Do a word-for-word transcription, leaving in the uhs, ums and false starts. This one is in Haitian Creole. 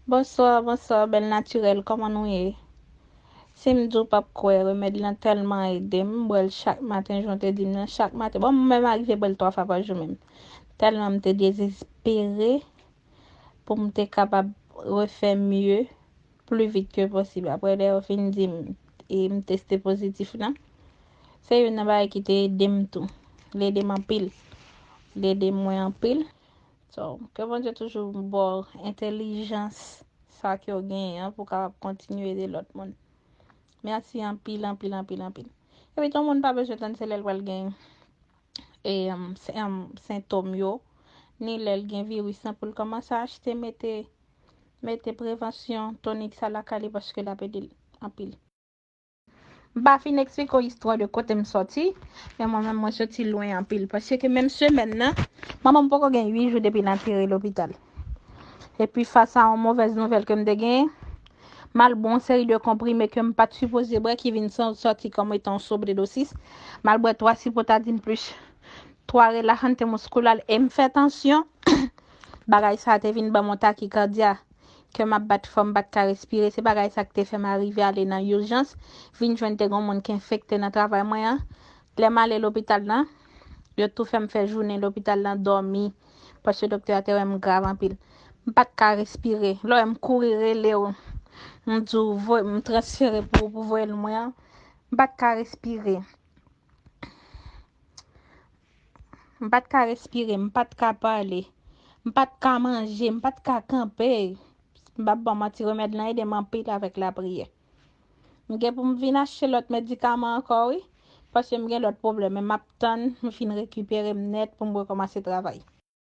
Bonswa, bonswa, bèl natirèl, kòman nou ye? Si m di w p ap kwè, remèd lan tèlman ede m, m bwè l chak maten, jan w te di m nan, chak maten. Bon, mwen menm arive bwè l twa fwa pa jou menm. Tèlman m te dezespere pou m te kapab refè mye pli vit ke posib. Apre lè yo fin di m, e m teste pozitif nan, se youn nan bagay ki te ede m tou. Li ede m anpil. Li ede mwen anpil. So, ke Bondye toujou ba w entèlijans sa ke w genyen an pou w kapab kontinye ede lòt moun. Mèsi anpil, anpil, anpil, anpil. Epi tou, yon moun pa bezwen tann se lè l pral gen e, em, se, em, sentòm yo, ni lè l gen viris lan pou l kòmanse achte mete, mete prevansyon tonik sa lakay li paske l ap ede l anpil. M pa fin eksplike w istwa de kote m sòti, men mwen menm mwen soti lwen anpil. Paske menm semèn nan, manman m poko gen uit jou depi l antere lopital. Epi fas a yon movèz nouvèl ke m te genyen, m al bwè yon seri de konprime ke m pa t sipoze bwè ki vin sò- sòti kòm etan yon sobredosis. M al bwè twa sipotadin plis twa relaxante musculal e m fè tansyon. Bagay sa a te vin ban m yon takikadya ke m ap bat fò m pa t ka respire. Se bagay sa k te fè m arive ale nan ijans, vin jwenn te gen yon moun ki enfekte nan travay mwen an. Lè m ale lopital lan, yo tou fè m fè jounen lopital lan dòmi, paske doktè a te wè m grav anpil. M pa t ka respire. Lè w wè m kouri rele w, m di w voye, m transfere pou, pou voye l mwen an, m pa t ka respire. M pa t ka respire, m pa t ka pale, m pa t ka manje, m pa t ka kanpe. M p ap ba w manti, remèd lan ede m anpil avèk lapriyè. M gen pou m vin achte lòt medikaman ankò, wi, paske m gen lòt pwoblèm, men m ap tann m fin rekipere m nèt pou m rekòmanse travay.